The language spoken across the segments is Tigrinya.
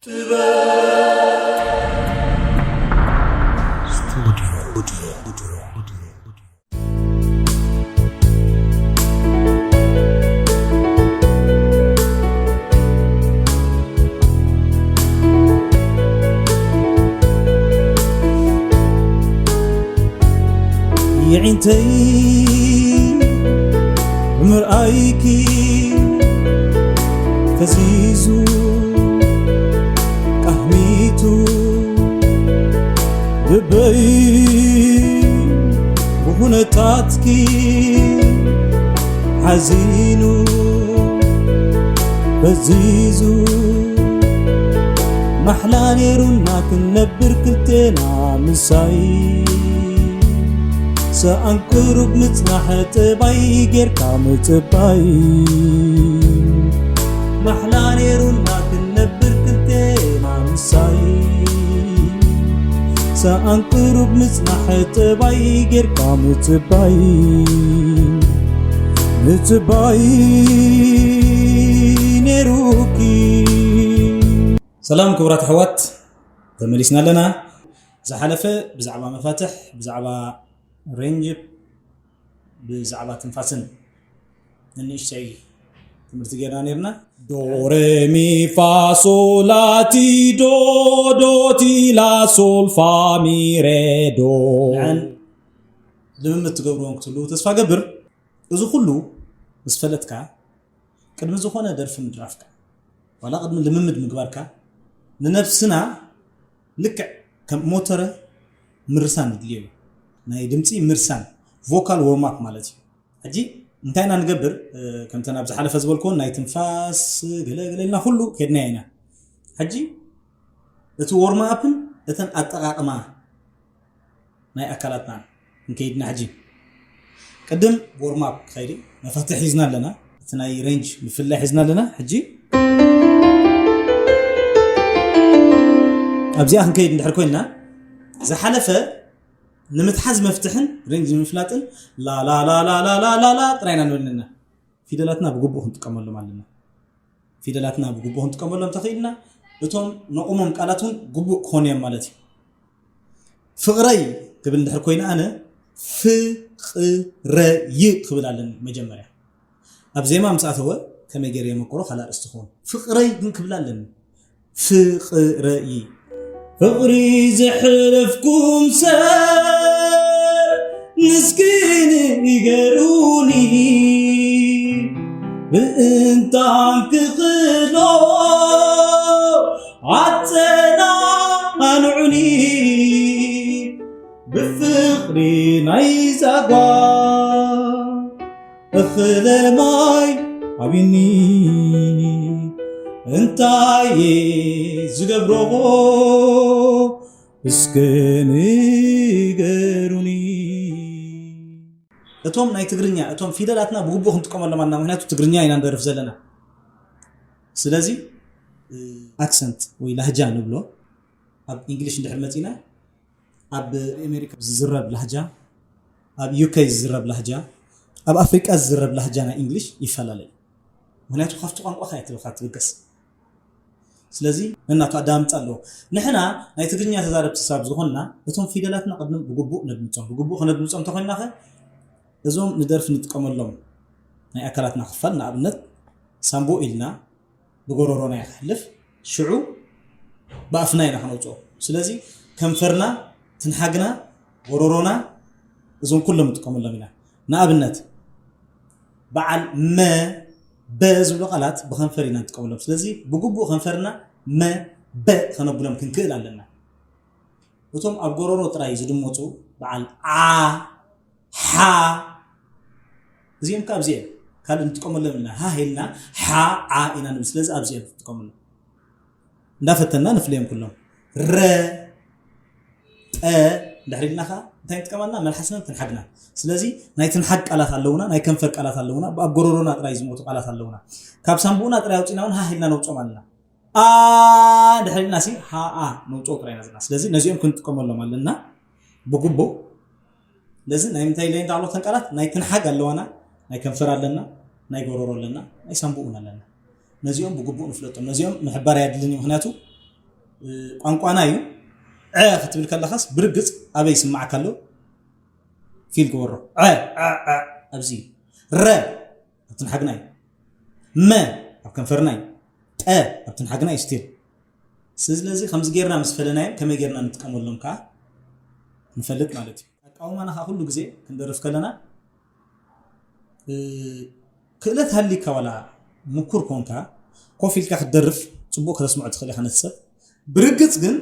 ጥበብ ስቱዲዮ። የዒንተይ ብምርኣይኪ ፈዚዙ ቃህሚቱ ልበይ ብኹነታትኪ ሓዚኑ ፈዚዙ ማሕላ ነይሩና ክንነብር ክልቴና ምሳይ ሰኣን ቅሩብ ምጽናሕ ጥባይ ጌርካ ምጽባይ ማሕላ ነይሩና ክንነብር ክልቴና ምሳይ ሰኣን ቅሩብ ምጽናሕ ጥባይ ጌርካ ምጽባይ ምጽባይ ነይሩኪ። ሰላም ክቡራት ኣሕዋት፣ ተመሊስና ኣለና። ዝሓለፈ ብዛዕባ መፋትሕ፣ ብዛዕባ ሬንጅ፣ ብዛዕባ ትንፋስን ንንእሽተይ ትምህርቲ ጌርና ነርና። ዶ ሬ ሚ ፋ ሶ ላ ቲ ዶ ዶ ቲ ላ ሶል ፋ ሚ ሬ ዶ። ንዕን ልምምድ ትገብርዎም ክትህልዉ ተስፋ ገብር። እዚ ኩሉ ምስ ፈለጥካ ቅድሚ ዝኾነ ደርፊ ምድራፍካ ዋላ ቅድሚ ልምምድ ምግባርካ ንነብስና ልክዕ ከም ሞተረ ምርሳን ይድልዮ እዩ። ናይ ድምፂ ምርሳን ቮካል ዎርማፕ ማለት እዩ። ሕጂ እንታይ ኢና ንገብር? ከምተን ኣብ ዝሓለፈ ዝበልክዎን ናይ ትንፋስ ገለ ገለ ኢልና ኩሉ ከድናዮ ኢና። ሕጂ እቲ ዎርማፕን እተን ኣጠቃቅማ ናይ ኣካላትና ንከይድና ሕጂ ቅድም ዎርማፕ ክኸይድ መፋትሕ ሒዝና ኣለና። እቲ ናይ ሬንጅ ምፍላይ ሒዝና ኣለና። ሕጂ ኣብዚኣ ክንከይድ እንድሕር ኮይንና ዝሓለፈ ንምትሓዝ መፍትሕን ሬንጅ ንምፍላጥን ላላላላላላላ ጥራይና ንበልንና ፊደላትና ብግቡእ ክንጥቀመሎም ኣለና። ፊደላትና ብግቡእ ክንጥቀመሎም ተኽኢልና እቶም ነቑሞም ቃላት እውን ግቡእ ክኾኑ እዮም ማለት እዩ። ፍቕረይ ክብል እንድሕር ኮይነ ኣነ ፍቕረይ ክብል ኣለኒ መጀመርያ። ኣብ ዜማ ምስ ኣተወ ከመይ ገይረ የመቅሮ ካልእ ኣርእስቲ ክኸውን። ፍቕረይ ግን ክብል ኣለኒ። ፍቕረይ ፍቕሪ ዘሕለፍኩም ሰብ ንስኪ ንገሩኒ ምእንታን ክኽሎ ኣጸናንዑኒ ብፍቕሪ ናይ ዛጓ እኽለ ማይ ኣቢኒ እንታይ ዝገብሮ እስከ ንገሩኒ። እቶም ናይ ትግርኛ እቶም ፊደላትና ብግቡእ ክንጥቀመሎም ኣና ምክንያቱ ትግርኛ ኢና ንደርፍ ዘለና። ስለዚ ኣክሰንት ወይ ላህጃ ንብሎ ኣብ እንግሊሽ እንድሕር መፂና ኣብ ኣሜሪካ ዝዝረብ ላህጃ ኣብ ዩኬ ዝዝረብ ላህጃ ኣብ ኣፍሪቃ ዝዝረብ ላህጃ ናይ እንግሊሽ ይፈላለ እዩ። ምክንያቱ ካብቲ ቋንቋ ከ ኣይትብልካ ትብገስ። ስለዚ ነናቱ ኣዳምፃ ኣለዎ። ንሕና ናይ ትግርኛ ተዛረብቲ ሳብ ዝኾንና እቶም ፊደላትና ቅድም ብግቡእ ነድምፆም። ብግቡእ ከነድምፆም እንተኮይንና ከ እዞም ንደርፊ ንጥቀመሎም ናይ ኣካላትና ክፋል ንኣብነት ሳምቦ ኢልና ብጎሮሮና ይክሕልፍ ሽዑ ብኣፍና ኢና ክነውፅኦ። ስለዚ ከንፈርና ትንሓግና ጎሮሮና እዞም ኩሎም ንጥቀመሎም ኢና። ንኣብነት በዓል መ በ ዝብሉ ቃላት ብኸንፈር ኢና ንጥቀመሎም። ስለዚ ብግቡእ ከንፈርና መ በ ከነብሎም ክንክእል ኣለና። እቶም ኣብ ጎሮሮ ጥራይ ዝድመፁ በዓል ዓ ሓ እዚኦም ካብ እዚኦም ካልእ ንጥቀመሎም ኢና ሃ ኢልና ሓ ዓ ኢና ንብል። ስለዚ ኣብዚኦም ንጥቀመሎም እንዳፈተና ንፍለዮም ኩሎም ረ ጠ እንድሕር ኢልና ከዓ እንታይ ንጥቀመልና መልሓስና ትንሓግና። ስለዚ ናይ ትንሓግ ቃላት ኣለውና፣ ናይ ከንፈር ቃላት ኣለውና። ኣብ ጎሮሮና ጥራይ ዝሞቱ ቃላት ኣለውና። ካብ ሳንቡእና ጥራይ ኣውፂና እውን ሃ ኢልና ነውፅኦም ኣለና። ኣ እንድሕር ኢልና ሲ ሃ ኣ ነውፅኦ ጥራይ ኢና ዘለና። ስለዚ ነዚኦም ክንጥቀመሎም ኣለና ብግቡእ። ስለዚ ናይ ምንታይ ኢለ እንዳዕሎ ተን ቃላት ናይ ትንሓግ ኣለዋና፣ ናይ ከንፈር ኣለና፣ ናይ ጎሮሮ ኣለና፣ ናይ ሳንቡእ እውን ኣለና። ነዚኦም ብግቡእ ንፍለጦም። ነዚኦም ምሕባር ኣየድልን እዩ። ምክንያቱ ቋንቋና እዩ። ዐ ክትብል ከለኻስ ብርግጽ ኣበይ ይስማዓካ ኣሎ? ፊል ግበሮ። ዐ፣ ዐ፣ ዐ፣ ኣብዚ። ረ፣ ኣብቲ ንሓግናይ። መ፣ ኣብ ከንፈርናይ። ጠ፣ ኣብቲ ንሓግናይ ስቲል። ስለዚ ከምዚ ጌርና ምስ ፈለናዮም ከመይ ጌርና ንጥቀመሎም ከኣ ንፈልጥ ማለት እዩ። ኣቃውማና ከኣ ኩሉ ግዜ ክንደርፍ ከለና፣ እ፣ ክእለት ሃሊካ ዋላ ምኩር ኮንካ ኮፍ ኢልካ ክትደርፍ ጽቡቕ ከተስምዖ ትኽእል ኢኻ ነቲ ሰብ። ብርግጽ ግን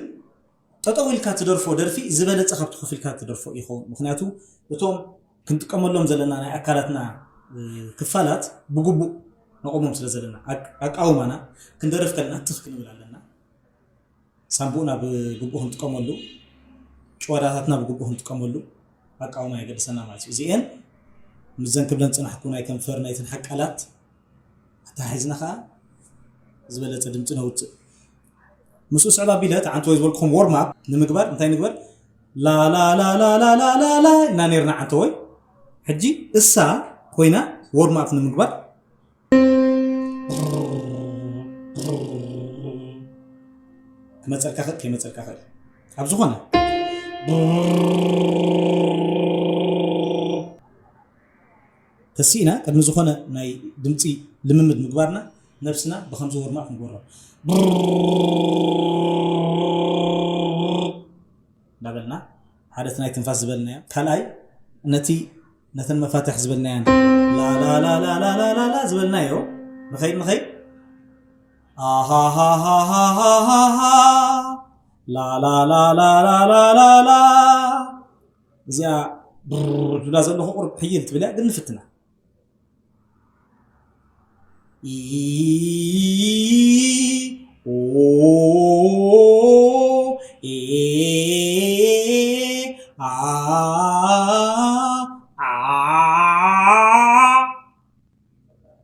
ጠጠው ኢልካ ትደርፎ ደርፊ ዝበለጸ ካብቲ ኮፍ ኢልካ ትደርፎ ይኸውን። ምኽንያቱ እቶም ክንጥቀመሎም ዘለና ናይ ኣካላትና፣ እ፣ ክፋላት ብግቡእ ነቆሞም ስለ ዘለና፣ ኣቅ-፣ ኣቃውማና ክንደርፍ ከለና ትኽ ክንብል ኣለና። ሳምቡእና ብግቡእ ክንጥቀመሉ፣ ጭዋዳታትና ብግቡእ ክንጥቀመሉ ኣቃውማ የገድሰና ማለት እዩ። እዚኤን ምስዘን ክብለን ጽናሕኩ ናይ ከንፈር ናይ ትንሓቅ ቃላት ኣተሓሒዝና ከኣ ዝበለጸ ድምጺ ነውጽእ። ምስኡ ስዕብ ኣቢለ እቲ ዓንተወይ ዝበልኩኹም ዎርም ኣፕ ንምግባር እንታይ ንግበር? ላ ላ ላ ላ ላ ላ ላ ላ እና ነርና ዓንተወይ። ሕጂ እሳ ኮይና ዎርም ኣፕ ንምግባር ክመጸልካ ክእል ከይመጸልካ ክእል። ኣብ ዝኾነ ተሲእና ቅድሚ ዝኾነ ናይ ድምጺ ልምምድ ምግባርና ነብስና ብኸምዚ ዎርም ኣፕ ንግበሮ። እናበልና ሓደ እቲ ናይ ትንፋስ ዝበልናዮ፣ ካልኣይ ነቲ ነተን መፋትሕ ዝበልናየን ላላላላላላላ ዝበልናዮ ንኸይድ ንኸይድ ኣሃሃሃሃሃሃ ላላላላላላላ እዚኣ ብር ትብላ ዘለኹ ቁርብ ሕይል ትብል እያ፣ ግን ንፍትና። ኢ፣ ኦ፣ ኤ፣ ኣ፣ ዓ።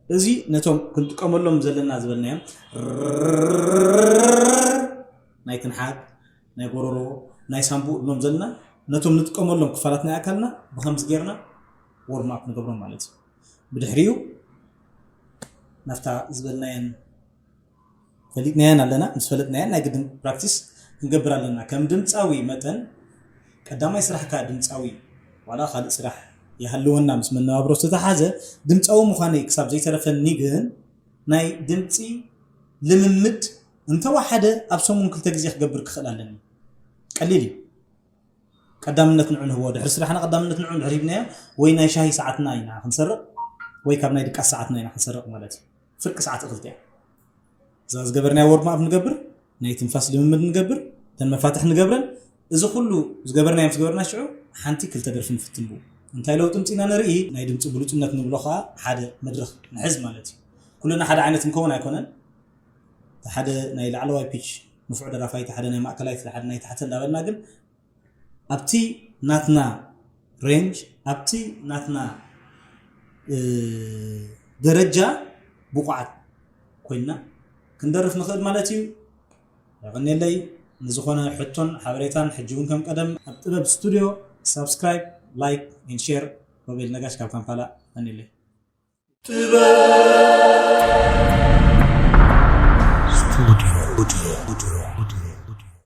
እዚ ነቶም ክንጥቀመሎም ዘለና ዝበልናዮም ናይ ትንሓግ፣ ናይ ጎረሮ፣ ናይ ሳንቡእ ንብሎም ዘለና ነቶም ንጥቀመሎም ክፋላት ናይ ኣካልና ብኸምዚ ጌርና ዎርም ኣፕ ንገብሮም ማለት እዩ። ብድሕሪኡ ናብታ ዝበልናየን ፈሊጥናየን ኣለና። ምስ ፈለጥናየን ናይ ግድን ፕራክቲስ ክንገብር ኣለና። ከም ድምፃዊ መጠን ቀዳማይ ስራሕካ ድምፃዊ ዋላ ካልእ ስራሕ ይሃልወና ምስ መነባብሮ ዝተተሓዘ ድምፃዊ ምዃነይ ክሳብ ዘይተረፈኒ ግን ናይ ድምፂ ልምምድ እንተወሓደ ኣብ ሰሙን ክልተ ግዜ ክገብር ክኽእል ኣለኒ። ቀሊል እዩ። ቀዳምነት ንዑ ንህቦ። ድሕሪ ስራሕና ቀዳምነት ንዑ እንድሕር ሂብናዮ ወይ ናይ ሻሂ ሰዓትና ኢና ክንሰርቕ ወይ ካብ ናይ ድቃስ ሰዓትና ኢና ክንሰርቕ ማለት እዩ። ፍርቂ ሰዓት እኽልቲ እያ። እዛ ዝገበርናዮ ዎርም ኣፕ ንገብር፣ ናይ ትንፋስ ልምምድ ንገብር፣ እተን መፋትሕ ንገብረን። እዚ ኩሉ ዝገበርናዮ ምስ ገበርና ሽዑ ሓንቲ ክልተ ደርፊ ንፍትን ብኡ። እንታይ ለውጢ ምፂና ንርኢ፣ ናይ ድምፂ ብሉፅነት ንብሎ ከዓ ሓደ መድረኽ ንሕዝ ማለት እዩ። ኩልና ሓደ ዓይነት ንከውን ኣይኮነን። እቲ ሓደ ናይ ላዕለዋይ ፒች ንፉዕ ደራፋይ፣ እቲ ሓደ ናይ ማእከላይ፣ እቲ ሓደ ናይ ታሕቲ እንዳበልና ግን ኣብቲ ናትና ሬንጅ ኣብቲ ናትና እ፣ ደረጃ ብቑዓት ኮይንና ክንደርፍ ንኽእል ማለት እዩ። የቐንየለይ። ንዝኾነ ሕቶን ሓበሬታን ሕጂ እውን ከም ቀደም ኣብ ጥበብ ስቱድዮ ሳብስክራይብ፣ ላይክ ኤንድ ሼር። ሮቤል ነጋሽ ካብ ካምፓላ። የቐንየለይ። ስቱድዮ